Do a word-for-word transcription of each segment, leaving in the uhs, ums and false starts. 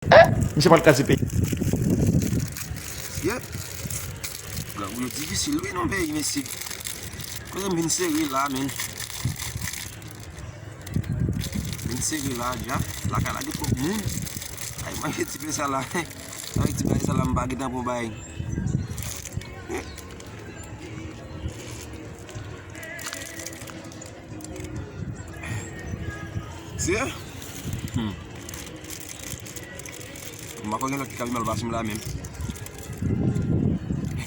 Misye pral kraze peyi. Yep. Grangou yo difisil wi nan peyi, mesye. Kote m vin sere la, men. Vin sere la, dja. Lakay la gen twòp moun. Ay, manje ti pye sa la. Avèk ti bagay sa la, m pa gentan pran bagay. Se? Hmm. M pa kwè gen lòt ki ka pi mal pase m la menm.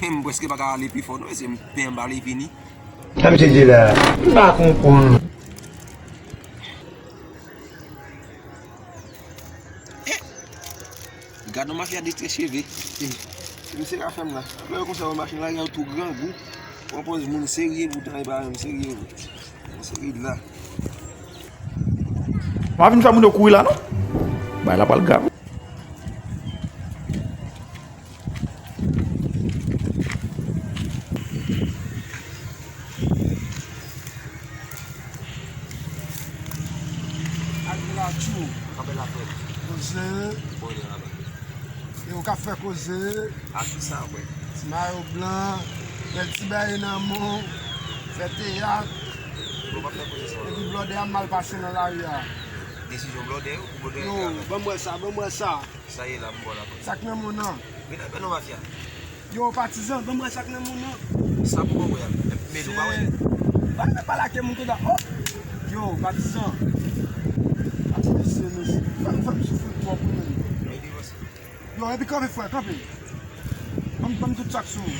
M prèske pa ka ale pi fò non, mesye, m pen anba li fini. Sa misye di la, m pa konprann. Gad yon mafya detrese cheve. Misye ka fè m la. Lè yo konsa yon machin la, yo tou grangou. Pran pòz moun serye, poutan e pa menm serye vre. Moun serye la. M ap vin fè moun yo kouri la non. Bagay la pral grav. Ak la tjou. Koze. Yo k ap fè koze. Ak kisa, frè? Ti mayo blan, bèl ti bagay nan men w, fè teyat. Epi blòdè a mal pase nan lari a. Desizyon blòdè ou blòdè? Yo, ban m wè sa, ban m wè sa. Sa ye la, m bò la. Sa k nan men w nan? Vin avè nou, mafya. Yo, patizan, ban m wè sa k nan men w nan. Sa pou mwen wè a. Men nou pa wè. Ban m pale ak moun konsa. Oh! Yo, patizan. Ati mesye, mesye. Fè m, fè m soufri twòp, wi, men. Yo, epi kanpe, frè, kanpe. Ban m, ban m tout sa k sou ou.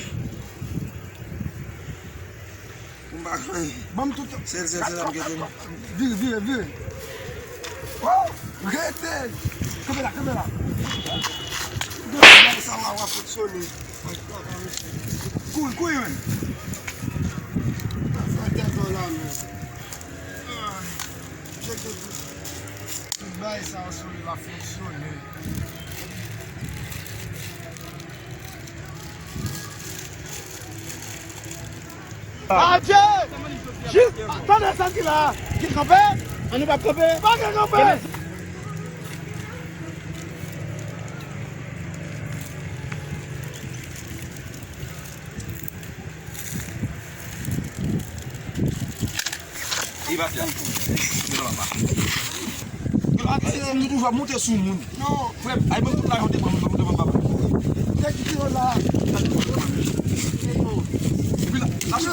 M pa konn. Ban m tout. Sèl, sèl, sèl, m gen. Vire, vire, vire. Oh, rete. Kanpe la, kanpe la. Gade sa w a, w a fonksyone. Kouri, kouri, men. Fè tèt an la, men. Ah, tcheke tout. Tout bagay sa yo sou li va fonksyone. Adje! Jis, tande sa ki la. Ki kanpe? An nou p ap kanpe? Pa gen kanpe! Li pa fè. Yo la pa. Yo la, se nou toujou ap monte sou moun. Non. Frè m, ay ban m tout lajan w te pran, ban m, ban m, ban m, ban m. Te kite yo la. Epi la, la,